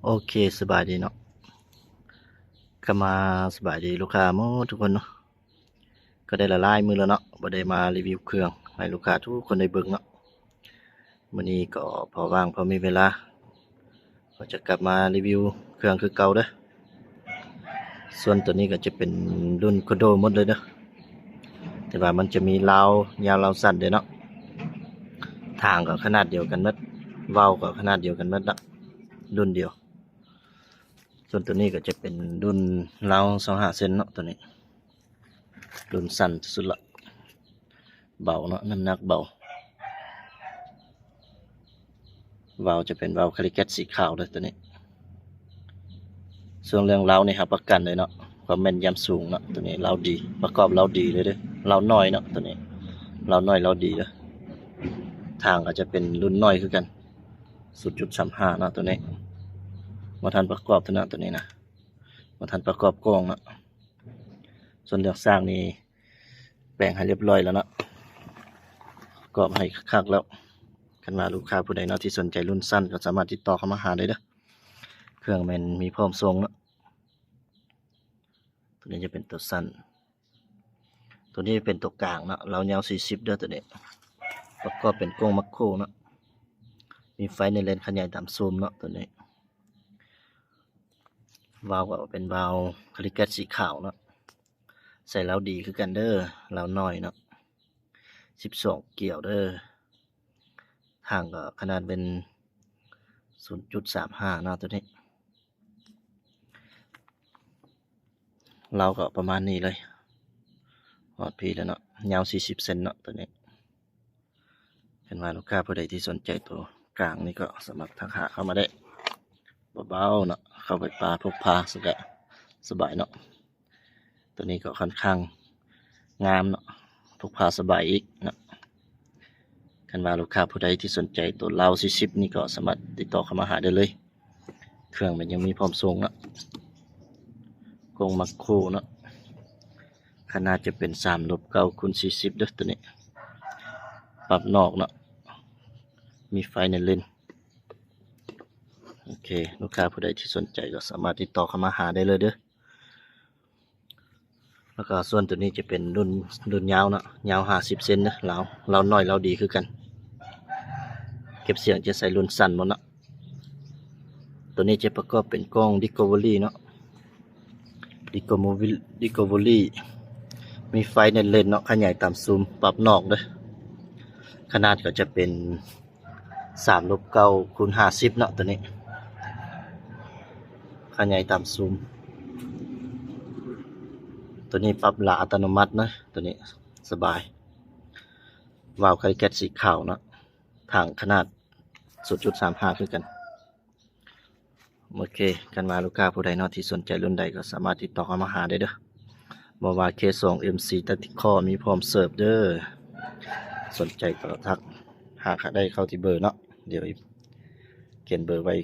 ໂອເຄ ສະບາຍດີເນາະ ກະມາສະບາຍດີລູກຄ້າໝົດທຸກຄົນເນາະ. ກະໄດ້ຫຼາຍໆມື້ແລ້ວເນາະ ບໍ່ໄດ້ມາຣີວິວເຄື່ອງໃຫ້ລູກຄ້າທຸກຄົນໄດ້ເບິ່ງເນາະ. ມື້ນີ້ກໍພໍວ່າງພໍມີເວລາ ກໍຈະກັບມາຣີວິວເຄື່ອງຄືເກົ່າເດີ້. ສ່ວນໂຕນີ້ກໍຈະເປັນລຸ້ນໂຄໂດໝົດເລີຍເດີ້ ແຕ່ວ່າມັນຈະມີລາວຍາວລາວສັ້ນເດ້ເນາະ. ທາງກໍຂະໜາດດຽວກັນໝົດ ເຫວີ້າກໍຂະໜາດດຽວກັນໝົດເນາະ ລຸ້ນດຽວ. ສ່ວນໂຕນີ້ກໍຈະເປັນລຸ້ນລາວຊາວຫ້າເຊັນເນາະ ໂຕນີ້ລຸ້ນສັ້ນສຸດລະ ເບົາເນາະ ນ້ຳໜັກເບົາ. ເຫວີ້າຈະເປັນເຫວີ້າຄາລິແກັດສີຂາວເດີ້ໂຕນີ້. ສ່ວນເລື່ອງລາວນີ້ຮັບປະກັນເລີຍເນາະ ຄວາມແມ່ນຢຳສູງເນາະ ໂຕນີ້ລາວດີ ປະກອບລາວດີເລີຍເດີ້ ລາວໜ້ອຍເນາະ ໂຕນີ້ລາວໜ້ອຍລາວດີເດີ້. ທາງກໍຈະເປັນລຸ້ນໜ້ອຍຄືກັນ ສູນຈຸດສາມຫ້າເນາະ ໂຕນີ້ບໍ່ທັນປະກອບເທື່ອເນາະ ໂຕນີ້ນະ ບໍ່ທັນປະກອບກ້ອງເນາະ. ສ່ວນເລື່ອງຊາກນີ້ແປງໃຫ້ລຽບຮ້ອຍແລ້ວເນາະ ປະກອບໃຫ້ຄັກໆແລ້ວ. ຄັນວ່າລູກຄ້າຜູ້ໃດເນາະທີ່ສົນໃຈລຸ້ນສັ້ນກໍສາມາດຕິດຕໍ່ເຂົ້າມາຫາໄດ້ເດີ້ ເຄື່ອງແມ່ນມີພ້ອມສົ່ງເນາະ. ໂຕນີ້ຈະເປັນໂຕສັ້ນ ໂຕນີ້ເປັນໂຕກາງເນາະ ລາວຍາວສີ່ສິບເດີ້ ໂຕນີ້ປະກອບເປັນກ້ອງມາໂຄຣເນາະ ມີໄຟໃນເລນຂະຫຍາຍຕາມຊູມເນາະ ໂຕນີ້. ວາວກໍເປັນວາວຄາລິແກັດສີຂາວເນາະ ໃສ່ລາວດີຄືກັນເດີ້ ລາວໜ້ອຍເນາະ ສິບສອງກຽວເດີ້. ທາງກໍຂະໜາດເປັນສູນຈຸດສາມຫ້າເນາະ ໂຕນີ້ ລາວກໍປະມານນີ້ເລີຍ ຮອດພີ້ແລ້ວເນາະ ຍາວສີ່ສິບເຊັນເນາະ ໂຕນີ້. ຄັນວ່າລູກຄ້າຜູ້ໃດທີ່ສົນໃຈໂຕກາງນີ້ກໍສາມາດທັກຫາເຂົ້າມາໄດ້ ເບົາໆເນາະ ເຂົ້າໄປປ່າພົກພາຊັ້ນກະສະບາຍເນາະ. ໂຕນີ້ກໍຂ້ອນຂ້າງງາມເນາະ ພົກພາສະບາຍອີກເນາະ. ຄັນວ່າລູກຄ້າຜູ້ໃດທີ່ສົນໃຈໂຕລາວສີ່ສິບນີ້ກໍສາມາດຕິດຕໍ່ເຂົ້າມາຫາໄດ້ເລີຍ ເຄື່ອງມັນຍັງມີພ້ອມສົ່ງເນາະ. ກ້ອງມາໂຄຣເນາະ ຂະໜາດຈະເປັນສາມລົບເກົ້າຄູນສີ່ສິບເດີ້ ໂຕນີ້ ປັບນອກເນາະ ມີໄຟໃນເລນ. ໂອເຄ ລູກຄ້າຜູ້ໃດທີ່ສົນໃຈກໍສາມາດຕິດຕໍ່ເຂົ້າມາຫາໄດ້ເລີຍເດີ້. ແລ້ວກໍສ່ວນໂຕນີ້ຈະເປັນລຸ້ນ ລຸ້ນຍາວເນາະ ຍາວຫ້າສິບເຊັນເດີ້ ລາວ ລາວໜ້ອຍລາວດີຄືກັນ ເກັບສຽງຈະໃສ່ລຸ້ນສັ້ນໝົດເນາະ. ໂຕນີ້ຈະປະກອບເປັນກ້ອງດິສຄັບເວີຣີເນາະ ດິສຄັບເວີຣີ ດິສຄັບເວີຣີ ມີໄຟໃນເລນເນາະ ຂະຫຍາຍຕາມຊູມ ປັບນອກເດີ້. ຂະໜາດກໍຈະເປັນສາມລົບເກົ້າຄູນຫ້າສິບເນາະ ໂຕນີ້ ຂະຫຍາຍຕາມຊູມ. ໂຕນີ້ປັບລາອັດຕະໂນມັດເນາະ ໂຕນີ້ສະບາຍ. ວາວຄາລິແກັດສີຂາວເນາະ ຖັງຂະໜາດສູນຈຸດສາມຫ້າຄືກັນ. ໂອເຄ ຄັນວ່າລູກຄ້າຜູ້ໃດເນາະທີ່ສົນໃຈລຸ້ນໃດກໍສາມາດຕິດຕໍ່ເຂົ້າມາຫາໄດ້ເດີ້. ບໍ່ວ່າເຄສອງເອັມຊີແທັກຕິຄອລມີພ້ອມເສີບເດີ້. ສົນໃຈກໍທັກຫາໄດ້ເຂົ້າທີ່ເບີເນາະ ດຽວຂຽນເບີໄວ້